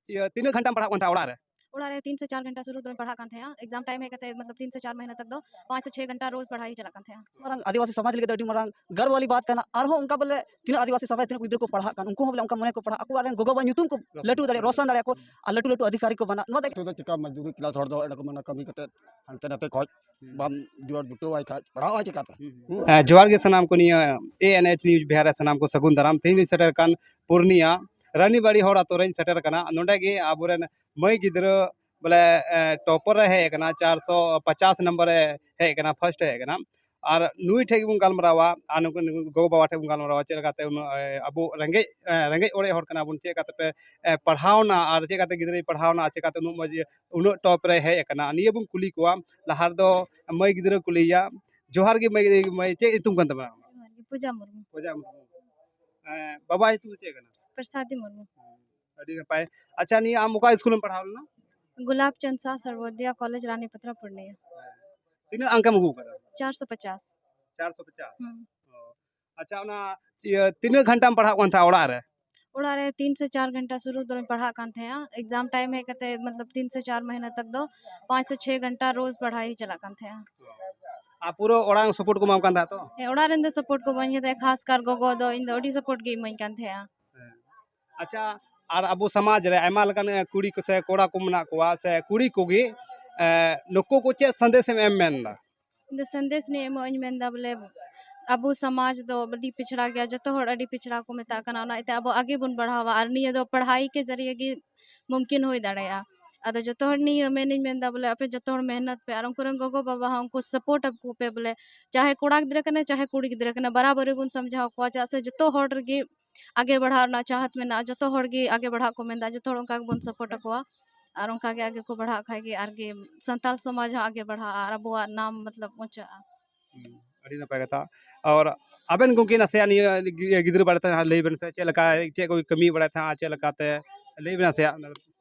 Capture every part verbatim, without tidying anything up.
ᱤᱭᱟᱹ, ᱛᱤᱱᱟᱹᱜ ᱜᱷᱟᱱᱴᱟᱢ ᱯᱟᱲᱦᱟᱜ ᱠᱟᱱ ᱛᱟᱦᱮᱸᱫ ᱚᱲᱟᱜ ᱨᱮ? ᱚᱲᱟᱜ ᱨᱮ ᱛᱤᱱ ᱥᱮ ᱪᱟᱨ ᱜᱷᱚᱱᱴᱟ ᱥᱩᱨᱩ ᱫᱚᱧ ᱯᱟᱲᱦᱟᱜ ᱠᱟᱱ ᱛᱟᱦᱮᱸᱜᱼᱟ᱾ ᱮᱠᱡᱟᱢ ᱴᱟᱭᱤᱢ ᱦᱮᱡ ᱠᱟᱛᱮ, ᱢᱚᱛᱞᱚᱵ, ᱛᱤᱱ ᱥᱮ ᱪᱟᱨ ᱢᱟᱹᱦᱱᱟᱹ ᱛᱚᱠ ᱫᱚ ᱯᱟᱸᱪ ᱥᱮ ᱪᱷᱚᱭ ᱜᱷᱚᱱᱴᱟ ᱨᱳᱡᱽ ᱯᱟᱲᱦᱟᱣ ᱦᱩᱭ ᱪᱟᱞᱟᱜ ᱠᱟᱱ ᱛᱟᱦᱮᱸᱜᱼᱟ᱾ ᱢᱟᱨᱟᱝ ᱟᱹᱫᱤᱵᱟᱹᱥᱤ ᱥᱚᱢᱟᱡᱽ ᱞᱟᱹᱜᱤᱫ ᱫᱚ ᱟᱹᱰᱤ ᱢᱟᱨᱟᱝ ᱜᱚᱨᱵᱚ ᱣᱟᱞᱤ ᱵᱟᱛ ᱠᱟᱱᱟ᱾ ᱟᱨᱦᱚᱸ ᱚᱱᱠᱟ ᱵᱚᱞᱮ ᱛᱤᱱᱟᱹᱜ ᱟᱹᱫᱤᱵᱟᱹᱥᱤ ᱥᱚᱢᱟᱡᱽ, ᱛᱤᱱᱟᱹᱜ ᱜᱤᱫᱽᱨᱟᱹ ᱠᱚ ᱯᱟᱲᱦᱟᱜ ᱠᱟᱱ, ᱩᱱᱠᱩ ᱦᱚᱸ ᱵᱚᱞᱮ ᱚᱱᱠᱟ ᱢᱚᱱᱮ ᱠᱚ ᱯᱟᱲᱦᱟᱜ, ᱟᱠᱚᱣᱟᱜ ᱨᱮᱱ ᱜᱚᱜᱚ ᱵᱟᱵᱟ ᱧᱩᱛᱩᱢ ᱠᱚ ᱞᱟᱹᱴᱩ ᱫᱟᱲᱮᱭᱟᱜ, ᱨᱚᱥᱚᱱ ᱫᱟᱲᱮᱭᱟᱜ ᱠᱚ, ᱟᱨ ᱞᱟᱹᱴᱩ ᱞᱟᱹᱴᱩ ᱚᱫᱷᱤᱠᱟᱨᱤ ᱠᱚ ᱵᱮᱱᱟᱜ᱾ ᱱᱚᱣᱟ ᱫᱚ ᱱᱤᱛᱚᱜ ᱫᱚ ᱪᱮᱠᱟ ᱢᱚᱡᱫᱩᱨᱤ ᱠᱞᱟᱥ ᱦᱚᱲ ᱫᱚ ᱮᱱᱮ ᱠᱚ ᱢᱮᱱᱟ ᱠᱟᱹᱢᱤ ᱠᱟᱛᱮ ᱦᱟᱱᱛᱮ ᱱᱟᱛᱮ ᱠᱷᱚᱡ ᱵᱟᱢ ᱡᱳᱜᱟᱲ ᱡᱩᱴᱟᱹᱣᱟᱭ ᱠᱷᱟᱡ ᱯᱟᱲᱦᱟᱣ ᱟᱭ ᱪᱤᱠᱟᱛᱮ? ᱦᱩᱸ᱾ ᱦᱮᱸ, ᱡᱚᱦᱟᱨ ᱜᱮ ᱥᱟᱱᱟᱢ ᱠᱚ᱾ ᱱᱤᱭᱟᱹ ᱮ ᱮᱱ ᱮᱭᱤᱪ ᱱᱤᱭᱩᱡᱽ ᱵᱤᱦᱟᱨ ᱨᱮ ᱥᱟᱱᱟᱢ ᱠᱚ ᱥᱟᱹᱜᱩᱱ ᱫᱟᱨᱟᱢ᱾ ᱛᱮᱦᱮᱧ ᱫᱚᱧ ᱥᱮᱴᱮᱨ ᱠᱟᱱ ᱯᱩᱨᱱᱤᱭᱟ ᱨᱟᱱᱤᱵᱟᱲᱤ ᱦᱚᱲ ᱟᱛᱳ ᱨᱮᱧ ᱥᱮᱴᱮᱨ ᱠᱟᱱᱟ᱾ ᱱᱚᱰᱮ ᱜᱮ ᱟᱵᱚᱨᱮᱱ ᱢᱟᱹᱭ ᱜᱤᱫᱽᱨᱟᱹ ᱵᱚᱞᱮ, ᱮ, ᱴᱚᱯᱚᱨ ᱮ ᱦᱮᱡ ᱟᱠᱟᱱᱟ, ᱪᱟᱨᱥᱚ ᱯᱚᱪᱟᱥ ᱱᱚᱢᱵᱚᱨ ᱮ ᱦᱮᱡ ᱟᱠᱟᱱᱟ, ᱯᱷᱟᱥᱴ ᱮ ᱦᱮᱡ ᱟᱠᱟᱱᱟ᱾ ᱟᱨ ᱱᱩᱭ ᱴᱷᱮᱡ ᱜᱮᱵᱚᱱ ᱜᱟᱞᱢᱟᱨᱟᱣᱟ, ᱟᱨ ᱱᱩᱠᱩ, ᱱᱩᱠᱩ ᱜᱚᱜᱚ ᱵᱟᱵᱟ ᱴᱷᱮᱡ ᱵᱚᱱ ᱜᱟᱞᱢᱟᱨᱟᱣᱟ, ᱪᱮᱫ ᱞᱮᱠᱟᱛᱮ ᱩᱱᱟᱹᱜ, ᱮ, ᱟᱵᱚ ᱨᱮᱸᱜᱮᱡ, ᱮ, ᱨᱮᱸᱜᱮᱡ ᱚᱨᱮᱡ ᱦᱚᱲ ᱠᱟᱱᱟ ᱵᱚᱱ, ᱪᱮᱫ ᱞᱮᱠᱟᱛᱮ ᱯᱮ, ᱮ, ᱯᱟᱲᱦᱟᱣᱱᱟ ᱟᱨ ᱪᱮᱫ ᱞᱮᱠᱟᱛᱮ ᱜᱤᱫᱽᱨᱟᱹᱭ ᱯᱟᱲᱦᱟᱣᱱᱟ, ᱪᱮᱫ ᱞᱮᱠᱟᱛᱮ ᱩᱱᱟᱹᱜ ᱢᱚᱡᱽ, ᱩᱱᱟᱹᱜ ᱴᱚᱯ ᱨᱮ ᱦᱮᱡ ᱟᱠᱟᱱᱟ, ᱱᱤᱭᱟᱹ ᱵᱚᱱ ᱠᱩᱞᱤ ᱠᱚᱣᱟ᱾ ᱞᱟᱦᱟ ᱨᱮᱫᱚ ᱢᱟᱹᱭ ᱜᱤᱫᱽᱨᱟᱹ ᱠᱩᱞᱤᱭᱮᱭᱟ᱾ ᱡᱚᱦᱟᱨ ᱜᱮ ᱢᱟᱹᱭ, ᱢᱟᱹᱭ, ᱪᱮᱫ ᱧᱩᱛᱩᱢ ᱠᱟᱱ ᱛᱟᱢᱟ? ᱡᱚᱦᱟᱨ ᱜᱮ, ᱯᱩᱡᱟ ᱢᱩᱨᱢᱩ᱾ ᱯᱩᱡᱟ ᱢᱩᱨᱢᱩ᱾ ᱮ, ᱵᱟᱵᱟ ᱧᱩᱛᱩᱢ ᱫᱚ ᱪᱮᱫ ᱠᱟᱱᱟ? ᱯᱨᱚᱥᱟᱫᱤ ᱢᱩᱨᱢᱩ᱾ ᱟᱹᱰᱤ ᱱᱟᱯᱟᱭ᱾ ᱟᱪᱪᱷᱟ, ᱱᱤᱭᱟᱹ ᱟᱢ ᱚᱠᱟ ᱥᱠᱩᱞᱮᱢ ᱯᱟᱲᱦᱟᱣ ᱞᱮᱱᱟ? ᱜᱩᱞᱟᱵ ᱪᱟᱸᱫ ᱥᱟᱦ ᱥᱚᱨᱵᱚᱫᱤᱭᱟ ᱠᱚᱞᱮᱡᱽ, ᱨᱟᱱᱤᱯᱟᱛᱨᱟ, ᱯᱩᱨᱱᱤᱭᱟ᱾ ᱛᱤᱱᱟᱹᱜ ᱟᱝᱠᱟᱢ ᱟᱹᱜᱩ ᱠᱟᱫᱟ? ᱪᱟᱨᱥᱚ ᱯᱚᱪᱟᱥ᱾ ᱪᱟᱨᱥᱚ ᱯᱚᱪᱟᱥ? ᱦᱩᱸ᱾ ᱚ᱾ ᱟᱪᱪᱷᱟ, ᱚᱱᱟ ᱤᱭᱟᱹ, ᱛᱤᱱᱟᱹᱜ ᱜᱷᱟᱱᱴᱟᱢ ᱯᱟᱲᱦᱟᱜ ᱠᱟᱱ ᱛᱟᱦᱮᱸᱫ ᱚᱲᱟᱜ ᱨᱮ? ᱚᱲᱟᱜ ᱨᱮ ᱛᱤᱱ ᱥᱮ ᱪᱟᱨ ᱜᱷᱚᱱᱴᱟ ᱥᱩᱨᱩ ᱫᱚᱧ ᱯᱟᱲᱦᱟᱜ ᱠᱟᱱ ᱛᱟᱦᱮᱸᱜᱼᱟ᱾ ᱮᱠᱡᱟᱢ ᱴᱟᱭᱤᱢ ᱦᱮᱡ ᱠᱟᱛᱮ, ᱢᱚᱛᱞᱚᱵ, ᱛᱤᱱ ᱥᱮ ᱪᱟᱨ ᱢᱟᱹᱦᱱᱟᱹ ᱛᱚᱠ ᱫᱚ ᱯᱟᱸᱪ ᱥᱮ ᱪᱷᱚᱭ ᱜᱷᱚᱱᱴᱟ ᱨᱳᱡᱽ ᱯᱟᱲᱦᱟᱣ ᱦᱩᱭ ᱪᱟᱞᱟᱜ ᱠᱟᱱ ᱛᱟᱦᱮᱸᱜᱼᱟ᱾ ᱟᱨ ᱯᱩᱨᱟᱹ ᱚᱲᱟᱜ ᱥᱟᱯᱳᱨᱴ ᱠᱚ ᱮᱢᱟᱢ ᱠᱟᱱ ᱛᱟᱦᱮᱸᱫ ᱛᱚ? ᱦᱮᱸ, ᱚᱲᱟᱜ ᱨᱮᱱ ᱫᱚ ᱥᱟᱯᱳᱨᱴ ᱠᱚ ᱮᱢᱟᱹᱧ ᱠᱟᱱ ᱛᱟᱦᱮᱸᱜ, ᱠᱷᱟᱥ ᱠᱟᱨ ᱜᱚᱜᱚ ᱫᱚ ᱤᱧ ᱫᱚ ᱟᱹᱰᱤ ᱥᱟᱯᱳᱨᱴ ᱜᱮ ᱮᱢᱟᱹᱧ ᱠᱟᱱ ᱛᱟᱦᱮᱸᱜᱼᱟ᱾ ᱦᱮᱸ᱾ ᱟᱪᱪᱷᱟ, ᱟᱨ ᱟᱵᱚ ᱥᱚᱢᱟᱡᱽ ᱨᱮ ᱟᱭᱢᱟ ᱞᱮᱠᱟᱱ, ᱮ, ᱠᱩᱲᱤ ᱠᱚ ᱥᱮ ᱠᱚᱲᱟ ᱠᱚ ᱢᱮᱱᱟᱜ ᱠᱚᱣᱟ, ᱥᱮ ᱠᱩᱲᱤ ᱠᱚᱜᱮ, ᱮ, ᱱᱩᱠᱩ ᱠᱚ ᱪᱮᱫ ᱥᱟᱸᱫᱮᱥ ᱮᱢ ᱮᱢ ᱢᱮᱱᱫᱟ? ᱤᱧ ᱫᱚ ᱥᱟᱸᱫᱮᱥ ᱱᱤᱭᱟᱹ ᱮᱢᱚᱜ ᱤᱧ ᱢᱮᱱᱫᱟ, ᱵᱚᱞᱮ, ᱟᱵᱚ ᱥᱚᱢᱟᱡᱽ ᱫᱚ ᱟᱹᱰᱤ ᱯᱤᱪᱷᱲᱟ ᱜᱮᱭᱟ, ᱡᱚᱛᱚ ᱦᱚᱲ ᱟᱹᱰᱤ ᱯᱤᱪᱷᱲᱟ ᱠᱚ ᱢᱮᱛᱟᱜ ᱠᱟᱱᱟ, ᱚᱱᱟ ᱤᱭᱟᱹᱛᱮ ᱟᱵᱚ ᱟᱜᱮ ᱵᱚᱱ ᱵᱟᱲᱦᱟᱣᱟ, ᱟᱨ ᱱᱤᱭᱟᱹ ᱫᱚ ᱯᱟᱲᱦᱟᱣ ᱠᱮ ᱡᱟᱹᱨᱤᱭᱮ ᱜᱮ ᱢᱩᱢᱠᱤᱱ ᱦᱩᱭ ᱫᱟᱲᱮᱭᱟᱜᱼᱟ᱾ ᱟᱫᱚ ᱡᱚᱛᱚ ᱦᱚᱲ ᱱᱤᱭᱟᱹ ᱢᱮᱱᱤᱧ ᱢᱮᱱᱫᱟ, ᱵᱚᱞᱮ, ᱟᱯᱮ ᱡᱚᱛᱚ ᱦᱚᱲ ᱢᱮᱦᱱᱚᱛ ᱯᱮ, ᱟᱨ ᱩᱱᱠᱩ ᱨᱮᱱ ᱜᱚᱜᱚ ᱵᱟᱵᱟ ᱦᱚᱸ ᱩᱱᱠᱩ ᱥᱟᱯᱳᱨᱴ ᱟᱠᱚ ᱯᱮ, ᱵᱚᱞᱮ, ᱪᱟᱦᱮ ᱠᱚᱲᱟ ᱜᱤᱫᱽᱨᱟᱹ ᱠᱟᱱᱟᱭ, ᱪᱟᱦᱮ ᱠᱩᱲᱤ ᱜᱤᱫᱽᱨᱟᱹ ᱠᱟᱱᱟᱭ, ᱵᱟᱨᱟᱵᱟᱨᱤ ᱵᱚᱱ ᱥᱚᱢᱡᱷᱟᱣ ᱠᱚᱣᱟ, ᱪᱮᱫᱟᱜ ᱥᱮ ᱡᱚᱛᱚ ᱦᱚᱲ ᱨᱮᱜᱮ ᱟᱜᱮ ᱵᱟᱲᱦᱟᱜ ᱨᱮᱱᱟᱜ ᱪᱟᱦᱟᱛ ᱢᱮᱱᱟᱜᱼᱟ, ᱡᱚᱛᱚ ᱦᱚᱲ ᱜᱮ ᱟᱜᱮ ᱵᱟᱲᱦᱟᱜ ᱠᱚ ᱢᱮᱱᱫᱟ, ᱡᱚᱛᱚ ᱦᱚᱲ ᱚᱱᱠᱟ ᱜᱮᱵᱚᱱ ᱥᱟᱯᱳᱨᱴ ᱟᱠᱚᱣᱟ᱾ ᱟᱨ ᱚᱱᱠᱟ ᱜᱮ ᱟᱜᱮ ᱠᱚ ᱵᱟᱲᱦᱟᱜ ᱠᱷᱟᱡ ᱜᱮ ᱟᱨ ᱜᱮ ᱥᱟᱱᱛᱟᱞ ᱥᱚᱢᱟᱡᱽ ᱦᱚᱸ ᱟᱜᱮ ᱵᱟᱲᱦᱟᱜᱼᱟ ᱟᱨ ᱟᱵᱚᱣᱟᱜ ᱱᱟᱢ ᱢᱚᱛᱞᱚᱵ ᱩᱸᱪᱟᱜᱼᱟ᱾ ᱦᱩᱸ, ᱟᱹᱰᱤ ᱱᱟᱯᱟᱭ ᱠᱟᱛᱷᱟ᱾ ᱟᱨ ᱟᱵᱮᱱ ᱜᱚᱢᱠᱮ ᱱᱟᱥᱮᱭᱟᱜ ᱱᱤᱭᱟᱹ ᱜᱤ-, ᱜᱤᱫᱽᱨᱟᱹ ᱵᱟᱨᱮᱛᱮ ᱦᱟᱸᱜ ᱞᱟᱹᱭ ᱵᱮᱱ ᱥᱮ, ᱪᱮᱫ ᱞᱮᱠᱟ, ᱪᱮᱫ ᱠᱚ ᱠᱟᱹᱢᱤ ᱵᱟᱲᱟᱭ ᱛᱟᱦᱮᱸᱫ, ᱪᱮᱫ ᱞᱮᱠᱟᱛᱮ, ᱞᱟᱹᱭ ᱵᱮᱱ ᱱᱟᱥᱮᱭᱟᱜ᱾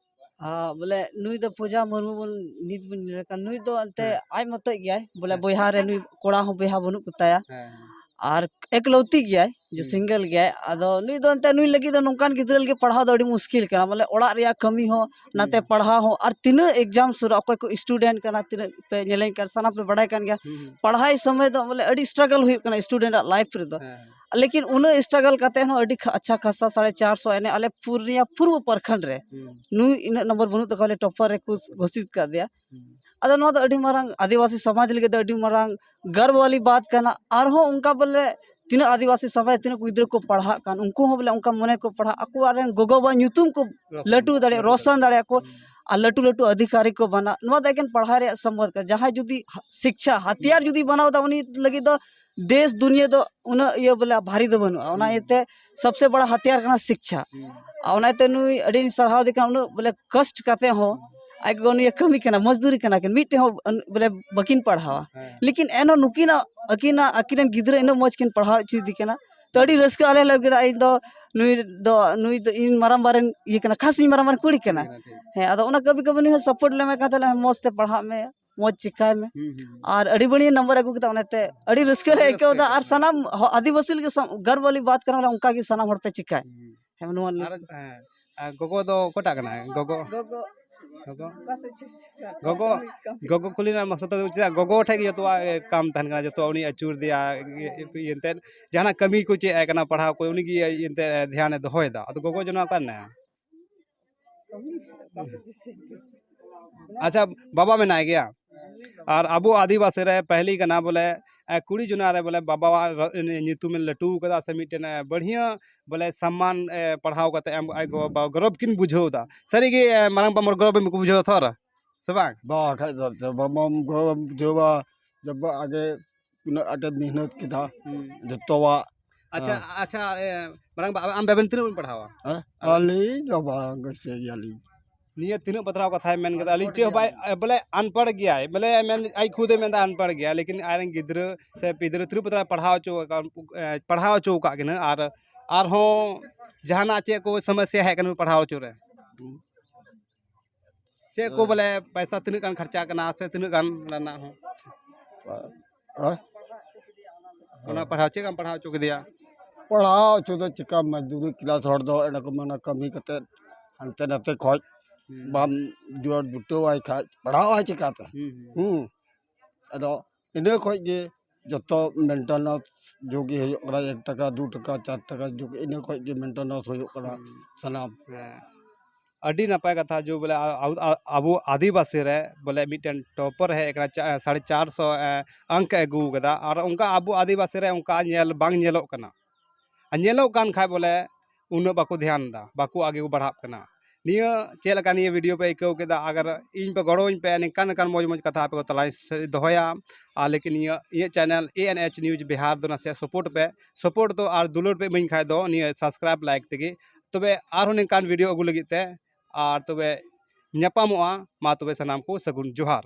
ᱟᱨ ᱵᱚᱞᱮ ᱱᱩᱭ ᱫᱚ ᱯᱩᱡᱟ ᱢᱩᱨᱢᱩ ᱵᱚᱱ ᱱᱤᱛ ᱵᱚᱱ ᱧᱮᱞᱮ ᱠᱟᱱ, ᱱᱩᱭ ᱫᱚ ᱮᱱᱛᱮ ᱦᱮᱸ᱾ ᱟᱡ ᱢᱚᱛᱚᱡ ᱜᱮᱭᱟᱭ, ᱵᱚᱞᱮ ᱦᱮᱸ᱾ ᱵᱚᱭᱦᱟ ᱨᱮ ᱱᱩᱭ ᱠᱚᱲᱟ ᱦᱚᱸ ᱵᱚᱭᱦᱟ ᱵᱟᱹᱱᱩᱜ ᱠᱚᱛᱟᱭᱟ᱾ ᱦᱮᱸ, ᱦᱮᱸ᱾ ᱟᱨ ᱮᱠᱞᱚᱣᱛᱤ ᱜᱮᱭᱟᱭ, ᱡᱮ ᱦᱩᱸ᱾ ᱥᱤᱝᱜᱮᱞ ᱜᱮᱭᱟᱭ᱾ ᱟᱫᱚ ᱱᱩᱭ ᱫᱚ ᱮᱱᱛᱮ ᱱᱩᱭ ᱞᱟᱹᱜᱤᱫ ᱫᱚ ᱱᱚᱝᱠᱟᱱ ᱜᱤᱫᱽᱨᱟᱹ ᱞᱟᱹᱜᱤᱫ ᱯᱟᱲᱦᱟᱣ ᱫᱚ ᱟᱹᱰᱤ ᱢᱩᱥᱠᱤᱞ ᱠᱟᱱᱟ, ᱵᱚᱞᱮ ᱚᱲᱟᱜ ᱨᱮᱭᱟᱜ ᱠᱟᱹᱢᱤ ᱦᱚᱸ, ᱱᱟᱛᱮ ᱦᱩᱸ᱾ ᱯᱟᱲᱦᱟᱣ ᱦᱚᱸ, ᱟᱨ ᱛᱤᱱᱟᱹᱜ ᱮᱠᱡᱟᱢ ᱥᱩᱨᱟ, ᱚᱠᱚᱭ ᱠᱚ ᱥᱴᱩᱰᱮᱱᱴ ᱠᱟᱱᱟ, ᱛᱤᱱᱟᱹᱜ ᱯᱮ ᱧᱮᱞᱮᱧ ᱠᱟᱱ, ᱥᱟᱱᱟᱢ ᱯᱮ ᱵᱟᱲᱟᱭ ᱠᱟᱱ ᱜᱮᱭᱟ᱾ ᱦᱩᱸ, ᱦᱩᱸ᱾ ᱯᱟᱲᱦᱟᱭ ᱥᱚᱢᱚᱭ ᱫᱚ ᱵᱚᱞᱮ ᱟᱹᱰᱤ ᱥᱴᱨᱟᱜᱚᱞ ᱦᱩᱭᱩᱜ ᱠᱟᱱᱟ ᱥᱴᱩᱰᱮᱱᱴ ᱟᱜ ᱞᱟᱭᱤᱯᱷ ᱨᱮᱫᱚ᱾ ᱦᱮᱸ᱾ ᱞᱮᱠᱤᱱ ᱩᱱᱟᱹᱜ ᱥᱴᱨᱟᱜᱚᱞ ᱠᱟᱛᱮ ᱦᱚᱸ ᱟᱹᱰᱤ ᱠᱷᱟ-, ᱟᱪᱪᱷᱟ ᱠᱷᱟᱥᱟ ᱥᱟᱲᱮ ᱪᱟᱨ ᱥᱚ ᱮᱱᱮᱡ ᱟᱞᱮ ᱯᱩᱨᱱᱤᱭᱟ ᱯᱩᱨᱵᱚ ᱯᱨᱚᱠᱷᱚᱸᱰ ᱨᱮ᱾ ᱦᱩᱸ᱾ ᱱᱩᱭ ᱤᱱᱟᱹᱜ ᱱᱚᱢᱵᱚᱨ ᱵᱟᱹᱱᱩᱜ ᱛᱟᱠᱚᱣᱟ, ᱟᱞᱮ ᱴᱚᱯᱟᱨ ᱨᱮᱠᱚ ᱜᱷᱳᱥᱤᱛ ᱠᱟᱫᱮᱭᱟ᱾ ᱦᱩᱸ᱾ ᱟᱫᱚ ᱱᱚᱣᱟ ᱫᱚ ᱟᱹᱰᱤ ᱢᱟᱨᱟᱝ ᱟᱹᱫᱤᱵᱟᱹᱥᱤ ᱥᱚᱢᱟᱡᱽ ᱞᱟᱹᱜᱤᱫ ᱫᱚ ᱟᱹᱰᱤ ᱢᱟᱨᱟᱝ ᱜᱚᱨᱵ ᱣᱟᱞᱤ ᱵᱟᱛ ᱠᱟᱱᱟ᱾ ᱟᱨᱦᱚᱸ ᱚᱱᱠᱟ ᱵᱚᱞᱮ ᱛᱤᱱᱟᱹᱜ ᱟᱹᱫᱤᱵᱟᱹᱥᱤ ᱥᱚᱢᱟᱡᱽ, ᱛᱤᱱᱟᱹᱜ ᱠᱚ ᱜᱤᱫᱽᱨᱟᱹ ᱠᱚ ᱯᱟᱲᱦᱟᱜ ᱠᱟᱱ, ᱩᱱᱠᱩ ᱦᱚᱸ ᱵᱚᱞᱮ ᱚᱱᱠᱟ ᱢᱚᱱᱮ ᱠᱚ ᱯᱟᱲᱦᱟᱜ, ᱟᱠᱚ ᱟᱨ ᱨᱮᱱ ᱜᱚᱜᱚ ᱵᱟᱵᱟ ᱧᱩᱛᱩᱢ ᱠᱚ ᱨᱳᱥᱚᱱ ᱞᱟᱹᱴᱩ ᱫᱟᱲᱮᱭᱟᱜ, ᱞᱟᱹᱴᱩ ᱨᱳᱥᱚᱱ ᱫᱟᱲᱮᱭᱟᱜ᱾ ᱫᱟᱲᱮᱭᱟᱜ ᱠᱚ᱾ ᱦᱩᱸ᱾ ᱟᱨ ᱞᱟᱹᱴᱩ ᱞᱟᱹᱴᱩ ᱚᱫᱷᱤᱠᱟᱨᱤ ᱠᱚ ᱵᱟᱱᱟ᱾ ᱱᱚᱣᱟ ᱫᱚ ᱮᱠᱮᱱ ᱯᱟᱲᱦᱟᱣ ᱨᱮᱭᱟᱜ ᱥᱚᱢᱵᱚᱫ ᱠᱟᱱᱟ᱾ ᱡᱟᱦᱟᱸᱭ ᱡᱩᱫᱤ ᱦᱟ-, ᱥᱤᱠᱪᱷᱟ ᱦᱟᱛᱤᱭᱟᱨ ᱡᱩᱫᱤ ᱵᱟᱱᱟᱣ ᱫᱟ, ᱩᱱᱤ ᱞᱟᱹᱜᱤᱫ ᱫᱚ ᱫᱮᱥ ᱫᱩᱱᱤᱭᱟᱹ ᱫᱚ ᱩᱱᱟᱹᱜ ᱤᱭᱟᱹ ᱵᱚᱞᱮ ᱵᱷᱟᱨᱤ ᱫᱚ ᱵᱟᱹᱱᱩᱜᱼᱟ᱾ ᱚᱱᱟ ᱦᱩᱸ᱾ ᱤᱭᱟᱹᱛᱮ ᱥᱚᱵᱥᱮ ᱵᱟᱲᱟ ᱦᱟᱛᱤᱭᱟᱨ ᱠᱟᱱᱟ ᱥᱤᱠᱪᱷᱟ᱾ ᱦᱩᱸ᱾ ᱟᱨ ᱚᱱᱟ ᱤᱭᱟᱹᱛᱮ ᱱᱩᱭ ᱟᱹᱰᱤᱧ ᱥᱟᱨᱦᱟᱣ ᱫᱮ ᱠᱟᱱᱟ, ᱩᱱᱟᱹᱜ ᱵᱚᱞᱮ ᱠᱚᱥᱴ ᱠᱟᱛᱮ ᱦᱚᱸ ᱟᱡ ᱜᱚᱜᱚ ᱱᱩᱭᱮ ᱠᱟᱹᱢᱤ ᱠᱟᱱᱟ, ᱢᱚᱡᱽᱫᱩᱨᱤ ᱠᱟᱱᱟ ᱠᱤᱱ, ᱢᱤᱫᱴᱮᱡ ᱦᱚᱸ ᱟᱱ-, ᱵᱚᱞᱮ ᱵᱟᱹᱠᱤᱱ ᱯᱟᱲᱦᱟᱣᱟ᱾ ᱦᱮᱸ᱾ ᱞᱮᱠᱤᱱ ᱮᱱᱦᱚᱸ ᱱᱩᱠᱤᱱᱟᱜ, ᱟᱹᱠᱤᱱᱟᱜ, ᱟᱹᱠᱤᱱ ᱨᱮᱱ ᱜᱤᱫᱽᱨᱟᱹ ᱤᱱᱟᱹᱜ ᱢᱚᱡᱽ ᱠᱤᱱ ᱯᱟᱲᱦᱟᱣ ᱦᱚᱪᱚᱭᱮᱫᱮ ᱠᱟᱱᱟ᱾ ᱛᱚ ᱟᱹᱰᱤ ᱨᱟᱹᱥᱠᱟᱹ ᱟᱞᱮ ᱞᱮ ᱟᱹᱭᱠᱟᱹᱣ ᱠᱮᱫᱟ᱾ ᱤᱧ ᱫᱚ ᱱᱩᱭ ᱫᱚ, ᱱᱩᱭ ᱫᱚ ᱤᱧ ᱢᱟᱨᱟᱝᱵᱟ ᱨᱮᱱ ᱤᱭᱟᱹ ᱠᱟᱱᱟ, ᱠᱷᱟᱥ ᱤᱧ ᱢᱟᱨᱟᱝᱵᱟ ᱨᱮᱱ ᱠᱩᱲᱤ ᱠᱟᱱᱟ᱾ ᱴᱷᱤᱠ᱾ ᱦᱮᱸ, ᱟᱫᱚ ᱚᱱᱟ ᱠᱟᱹᱢᱤ ᱠᱟᱹᱢᱤ ᱱᱩᱭ ᱦᱚᱸ ᱥᱟᱯᱳᱨᱴ ᱞᱮ ᱮᱢᱟᱭ ᱠᱟᱱ ᱛᱟᱦᱮᱸᱱᱟ, ᱢᱚᱡᱽ ᱛᱮ ᱯᱟᱲᱦᱟᱜ ᱢᱮ, ᱢᱚᱡᱽ ᱪᱤᱠᱟᱭ ᱢᱮ᱾ ᱦᱩᱸ, ᱦᱩᱸ, ᱦᱩᱸ᱾ ᱟᱨ ᱟᱹᱰᱤ ᱵᱟᱹᱲᱤᱡ ᱱᱟᱢᱵᱟᱨ ᱟᱹᱜᱩ ᱠᱮᱫᱟ, ᱚᱱᱟᱛᱮ ᱟᱹᱰᱤ ᱨᱟᱹᱥᱠᱟᱹ ᱞᱮ ᱟᱹᱰᱤ ᱟᱹᱭᱠᱟᱹᱣ ᱨᱟᱹᱥᱠᱟᱹ ᱮᱫᱟ᱾ ᱟᱹᱭᱠᱟᱹᱜ ᱟᱨ ᱠᱟᱱᱟ᱾ ᱥᱟᱱᱟᱢ ᱦᱚ-, ᱟᱹᱫᱤᱵᱟᱹᱥᱤ ᱞᱟᱹᱜᱤᱫ ᱥᱟ-, ᱜᱚᱨᱵ ᱣᱟᱞᱤ ᱵᱟᱛ ᱠᱟᱱᱟ, ᱵᱚᱞᱮ ᱚᱱᱠᱟ ᱜᱮ ᱥᱟᱱᱟᱢ ᱦᱚᱲ ᱯᱮ ᱪᱤᱠᱟᱭ᱾ ᱦᱩᱸ᱾ ᱦᱮᱸ, ᱱᱚᱣᱟ ᱟᱨ, ᱦᱮᱸ, ᱟᱨ ᱜᱚᱜᱚ ᱫᱚ ᱚᱠᱚᱭᱴᱟᱜ ᱠᱟᱱᱟᱭ? ᱜᱚᱜᱚ? ᱜᱚᱜᱚ᱾ ᱜᱚᱜᱚ? ᱚᱠᱟ ᱥᱮᱫ ᱪᱚ ᱜᱚᱜᱚ, ᱠᱟᱹᱢᱤ, ᱠᱟᱹᱢᱤ᱾ ᱜᱚᱜᱚ ᱠᱩᱞᱤ ᱨᱮᱱᱟᱜ ᱢᱚᱥᱚᱫ ᱫᱚ ᱪᱮᱫᱟᱜ ᱜᱚᱜᱚ ᱴᱷᱮᱡ ᱜᱮ ᱡᱚᱛᱚᱣᱟᱜ, ᱮ, ᱠᱟᱢ ᱛᱟᱦᱮᱱ ᱠᱟᱱᱟ, ᱡᱚᱛᱚᱣᱟᱜ ᱩᱱᱤ ᱟᱹᱪᱩᱨ ᱤᱫᱤᱭᱟ, ᱤᱭᱟᱹ, ᱤᱭᱟᱹ, ᱮᱱᱛᱮᱫ ᱡᱟᱦᱟᱱᱟᱜ ᱠᱟᱹᱢᱤ ᱠᱚ ᱪᱮᱫ ᱟᱭ ᱠᱟᱱᱟ, ᱯᱟᱲᱦᱟᱣ ᱠᱚ, ᱩᱱᱤ ᱜᱮ ᱮᱱᱛᱮᱫ ᱫᱷᱮᱭᱟᱱᱮ ᱫᱚᱦᱚᱭᱮᱫᱟ᱾ ᱟᱫᱚ ᱜᱚᱜᱚ ᱡᱚᱱᱟ ᱚᱠᱟ ᱨᱮ ᱢᱮᱱᱟᱭᱟ? ᱟᱪᱪᱷᱟ, ᱵᱟᱵᱟ ᱢᱮᱱᱟᱭ ᱜᱮᱭᱟ᱾ ᱟᱨ ᱟᱵᱚ ᱟᱹᱫᱤᱵᱟᱹᱥᱤ ᱨᱮ ᱯᱟᱹᱦᱞᱤ ᱠᱟᱱᱟ ᱵᱚᱞᱮ, ᱮ, ᱠᱩᱲᱤ ᱡᱚᱱᱟ ᱨᱮ ᱵᱚᱞᱮ ᱵᱟᱵᱟᱣᱟᱜ ᱨᱚ-, ᱧᱩᱛᱩᱢᱮ ᱞᱟᱹᱴᱩ ᱠᱟᱫᱟ, ᱥᱮ ᱢᱤᱫᱴᱮᱱ, ᱮ, ᱵᱟᱹᱲᱦᱤᱭᱟᱹ ᱵᱚᱞᱮ ᱥᱚᱢᱢᱟᱱ, ᱮ, ᱯᱟᱲᱦᱟᱣ ᱠᱟᱛᱮ ᱮᱢ, ᱟᱡ ᱜᱚ ᱵᱟᱵᱟ ᱜᱚᱨᱚᱵ ᱠᱤᱱ ᱵᱩᱡᱷᱟᱹᱣ ᱮᱫᱟ᱾ ᱥᱟᱹᱨᱤ ᱜᱮ, ᱮ, ᱢᱟᱨᱟᱝ ᱵᱟ ᱢᱚᱨ ᱜᱚᱨᱚᱵ ᱮᱢ ᱠᱚ ᱵᱩᱡᱷᱟᱹᱣᱟ ᱛᱷᱚᱨ, ᱥᱮ ᱵᱟᱝ? ᱵᱟ, ᱠᱷᱟᱡ ᱫᱚ, ᱛᱚ ᱵᱟᱵᱟᱢ ᱜᱚᱨᱚᱵ ᱵᱩᱡᱷᱟᱹᱣᱟ, ᱡᱚᱵ ᱟᱜᱮ ᱩᱱᱟᱹᱜ ᱟᱸᱴᱮ ᱢᱮᱦᱱᱚᱛ ᱠᱮᱫᱟ, ᱦᱩᱸ᱾ ᱡᱚᱛᱚᱣᱟᱜ᱾ ᱟᱪᱪᱷᱟ, ᱦᱮᱸ᱾ ᱟᱪᱪᱷᱟ, ᱮ, ᱢᱟᱨᱟᱝ ᱵᱟ, ᱟᱢ ᱵᱮᱵᱮᱱ ᱛᱤᱱᱟᱹᱜ ᱵᱮᱱ ᱯᱟᱲᱦᱟᱣᱟ? ᱦᱮᱸ? ᱟᱹᱞᱤᱧ ᱫᱚ ᱵᱟᱝ ᱜᱮ ᱪᱮᱫ ᱜᱮᱭᱟᱞᱤᱧ᱾ ᱱᱤᱭᱟᱹ ᱛᱤᱱᱟᱹᱜ ᱵᱟᱛᱨᱟᱣ ᱠᱟᱛᱷᱟᱭ ᱢᱮᱱ ᱠᱮᱫᱟ, ᱟᱹᱞᱤᱧ ᱪᱮᱫ ᱦᱚᱸ ᱵᱟᱭ, ᱵᱚᱞᱮ ᱟᱱᱯᱟᱲ ᱜᱮᱭᱟᱭ, ᱵᱚᱞᱮ ᱢᱮᱱ, ᱟᱡ ᱠᱷᱩᱫᱮ ᱢᱮᱱᱫᱟ ᱟᱱᱯᱟᱲ ᱜᱮᱭᱟᱭ, ᱞᱮᱠᱤᱱ ᱟᱡᱨᱮᱱ ᱜᱤᱫᱽᱨᱟᱹ ᱥᱮ ᱯᱤᱫᱽᱨᱟᱹ ᱛᱤᱱᱟᱹᱜ ᱵᱟᱛᱨᱟᱣ ᱯᱟᱲᱦᱟᱣ ᱦᱚᱪᱚ ᱟᱠᱟᱫ, ᱮ, ᱯᱟᱲᱦᱟᱣ ᱦᱚᱪᱚ ᱟᱠᱟᱫ ᱠᱤᱱᱟ, ᱟᱨ ᱟᱨᱦᱚᱸ ᱡᱟᱦᱟᱱᱟᱜ ᱪᱮᱫ ᱠᱚ ᱥᱚᱢᱚᱥᱥᱟ ᱦᱮᱡ ᱠᱟᱱᱟ ᱯᱟᱲᱦᱟᱣ ᱦᱚᱪᱚ ᱨᱮ? ᱪᱮᱫ ᱠᱚ ᱵᱚᱞᱮ ᱯᱚᱭᱥᱟ ᱛᱤᱱᱟᱹᱜ ᱜᱟᱱ ᱠᱷᱚᱨᱪᱟ ᱠᱟᱱᱟ ᱥᱮ ᱛᱤᱱᱟᱹᱜ ᱜᱟᱱ ᱨᱮᱱᱟᱜ ᱦᱚᱸ? ᱟ-, ᱟ-, ᱚᱱᱟ ᱯᱟᱲᱦᱟᱣ ᱪᱮᱫ ᱞᱮᱠᱟᱢ ᱯᱟᱲᱦᱟᱣ ᱦᱚᱪᱚ ᱠᱮᱫᱮᱭᱟ? ᱯᱟᱲᱦᱟᱣ ᱦᱚᱪᱚ ᱫᱚ ᱪᱮᱠᱟ, ᱢᱚᱡᱽᱫᱩᱨᱤ ᱠᱞᱟᱥ ᱦᱚᱲ ᱫᱚ ᱮᱸᱰᱮ ᱠᱚ ᱢᱮᱱᱟ, ᱠᱟᱹᱢᱤ ᱠᱟᱛᱮ ᱦᱟᱱᱛᱮ ᱱᱟᱛᱮ ᱠᱷᱚᱡ ᱦᱩᱸ᱾ ᱵᱟᱢ ᱡᱳᱜᱟᱲ ᱡᱩᱴᱟᱹᱣᱟᱭ ᱠᱷᱟᱡ ᱯᱟᱲᱦᱟᱣᱟᱭ ᱪᱤᱠᱟᱛᱮ? ᱦᱩᱸ, ᱦᱩᱸ᱾ ᱦᱩᱸ᱾ ᱟᱫᱚ ᱤᱱᱟᱹ ᱠᱷᱚᱡ ᱜᱮ ᱡᱚᱛᱚ ᱢᱮᱱᱴᱮᱱᱮᱱᱥ ᱡᱳᱜ ᱜᱮ ᱦᱩᱭᱩᱜ ᱠᱟᱱᱟ, ᱮᱠ ᱴᱟᱠᱟ, ᱫᱩ ᱴᱟᱠᱟ, ᱪᱟᱨ ᱴᱟᱠᱟ ᱡᱳᱜ, ᱤᱱᱟᱹ ᱠᱷᱚᱡ ᱜᱮ ᱢᱮᱱᱴᱮᱱᱮᱱᱥ ᱦᱩᱭᱩᱜ ᱠᱟᱱᱟ ᱦᱩᱸ᱾ ᱥᱟᱱᱟᱢ᱾ ᱦᱮᱸ᱾ ᱟᱹᱰᱤ ᱱᱟᱯᱟᱭ ᱠᱟᱛᱷᱟ, ᱡᱮ ᱵᱚᱞᱮ ᱟ-, ᱟ-, ᱟ-, ᱟᱵᱚ ᱟᱹᱫᱤᱵᱟᱹᱥᱤ ᱨᱮ ᱵᱚᱞᱮ ᱢᱤᱫᱴᱮᱱ ᱴᱚᱯᱟᱨ ᱦᱮᱡ ᱟᱠᱟᱱᱟ, ᱪᱟ-, ᱥᱟᱲᱮ ᱪᱟᱨ ᱥᱚ, ᱮ, ᱟᱝᱠ ᱟᱹᱜᱩ ᱟᱠᱟᱫᱟ᱾ ᱟᱨ ᱚᱱᱠᱟ ᱟᱵᱚ ᱟᱹᱫᱤᱵᱟᱹᱥᱤ ᱨᱮ ᱚᱱᱠᱟ ᱧᱮᱞ ᱵᱟᱝ ᱧᱮᱞᱚᱜ ᱠᱟᱱᱟ᱾ ᱟᱨ ᱧᱮᱞᱚᱜ ᱠᱟᱱ ᱠᱷᱟᱡ ᱵᱚᱞᱮ ᱩᱱᱟᱹᱜ ᱵᱟᱠᱚ ᱫᱷᱮᱭᱟᱱ ᱮᱫᱟ, ᱵᱟᱠᱚ ᱟᱜᱮ ᱠᱚ ᱵᱟᱲᱦᱟᱜ ᱠᱟᱱᱟ᱾ ᱱᱤᱭᱟᱹ ᱪᱮᱫ ᱞᱮᱠᱟ ᱱᱤᱭᱟᱹ ᱵᱷᱤᱰᱤᱭᱳ ᱯᱮ ᱟᱹᱭᱠᱟᱹᱣ ᱠᱮᱫᱟ? ᱟᱜᱟᱨ ᱤᱧ ᱯᱮ ᱜᱚᱲᱚᱣᱟᱹᱧ ᱯᱮ, ᱱᱤᱝᱠᱟᱱ ᱱᱤᱝᱠᱟᱱ ᱢᱚᱡᱽ ᱢᱚᱡᱽ ᱠᱟᱛᱷᱟ ᱟᱯᱮ ᱠᱚ ᱛᱟᱞᱟᱧ ᱥᱮ-, ᱫᱚᱦᱚᱭᱟ᱾ ᱟᱨ ᱞᱮᱠᱤᱱ ᱱᱤᱭᱟᱹ ᱤᱧᱟᱹᱜ ᱪᱮᱱᱮᱞ ᱮ ᱮᱱ ᱮᱭᱤᱪ ᱱᱤᱭᱩᱡᱽ ᱵᱤᱦᱟᱨ ᱫᱚ ᱱᱟᱥᱮᱭᱟᱜ ᱥᱟᱯᱳᱨᱴ ᱯᱮ᱾ ᱥᱟᱯᱳᱨᱴ ᱫᱚ ᱟᱨ ᱫᱩᱞᱟᱹᱲ ᱯᱮ ᱤᱢᱟᱹᱧ ᱠᱷᱟᱡ ᱫᱚ ᱱᱤᱭᱟᱹ ᱥᱟᱵᱥᱠᱨᱟᱭᱤᱵᱽ, ᱞᱟᱭᱤᱠ ᱛᱮᱜᱮ᱾ ᱛᱚᱵᱮ ᱟᱨᱦᱚᱸ ᱱᱤᱝᱠᱟᱱ ᱵᱷᱤᱰᱤᱭᱳ ᱟᱹᱜᱩ ᱞᱟᱹᱜᱤᱫ ᱛᱮ, ᱟᱨ ᱛᱚᱵᱮ ᱧᱟᱯᱟᱢᱚᱜᱼᱟ᱾ ᱢᱟ ᱛᱚᱵᱮ ᱥᱟᱱᱟᱢ ᱠᱚ ᱥᱟᱹᱜᱩᱱ ᱡᱚᱦᱟᱨ᱾